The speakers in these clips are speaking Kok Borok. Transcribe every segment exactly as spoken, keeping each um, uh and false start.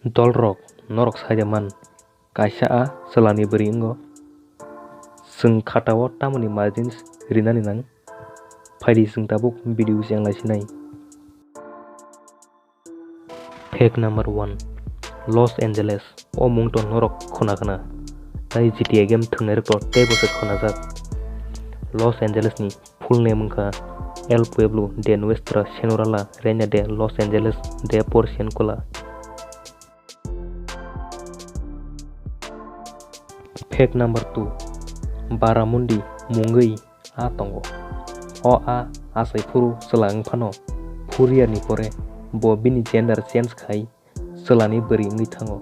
Dolrok, norok sai de man, kaisa a chwlani bwrwi wngo. Chwng khatao tamoni margins rinani nang? Phaidi chwng tabuk video cheng lai sinai. Fact number one, Los Angeles. O mung to norok khuna khna. Tai G T A game thwngnai rok to teibo se khunajak. Los Angeles ni full name wngkha El Pueblo de Nuestra Señora la Reina de Los Angeles de Porciúncula. Fact number two, Barramundi mungwi a tongo. O a achai phuru chwla wng phano four year ni pore bo bini gender change khai chwlani bwrwi wngwi thango.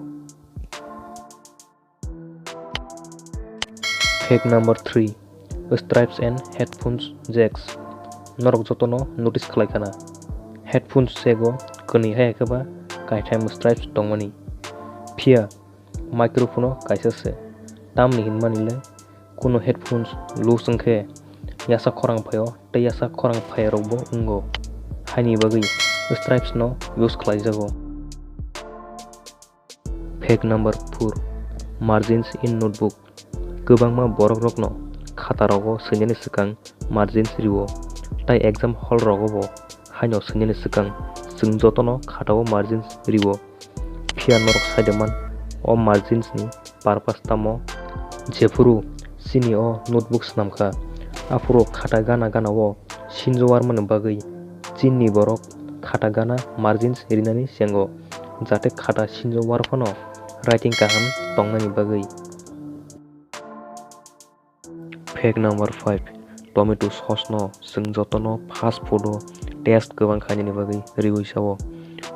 Fact number three, Stripes and headphones jacks. Norok jotono notice khlai khana, headphones jack o kwnwi hai khe ba kaitham stripes tongmani. Phiya microphone o kaisa se, tamni hinmani le kuno headphones loose wngkhe yasa khorang phaio tei yasa khorang phaiya rokbo wngo, haini bagwi stripes no use khlaijago. Fact number four, margins in notebook. Kwbangma borok rokno khata rogo swinani swkang margins rio, tai exam hall rogo bo haino swinani swkang chwng jotono khatao margins rio. Phiya norok sai de man, o margins ni purpose tamo? Jephuru chini o notebook swnam kha, aphuru khata gana gana o sinjo warmani bagwi chini borok khata gana margins rinani chengo, jate khata sinjo war phano writing kaham tongnani bagwi. Fact number five, tomato sauce no chwng jotono fast food o taste kwbang khainani bagwi riwi sao.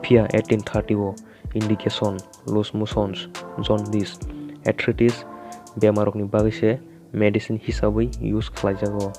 Phiya eighteen thirty o indigestion, loose motions, jaundice, arthritis bemarokni bagwi se medicine hisabwi use khlaijago.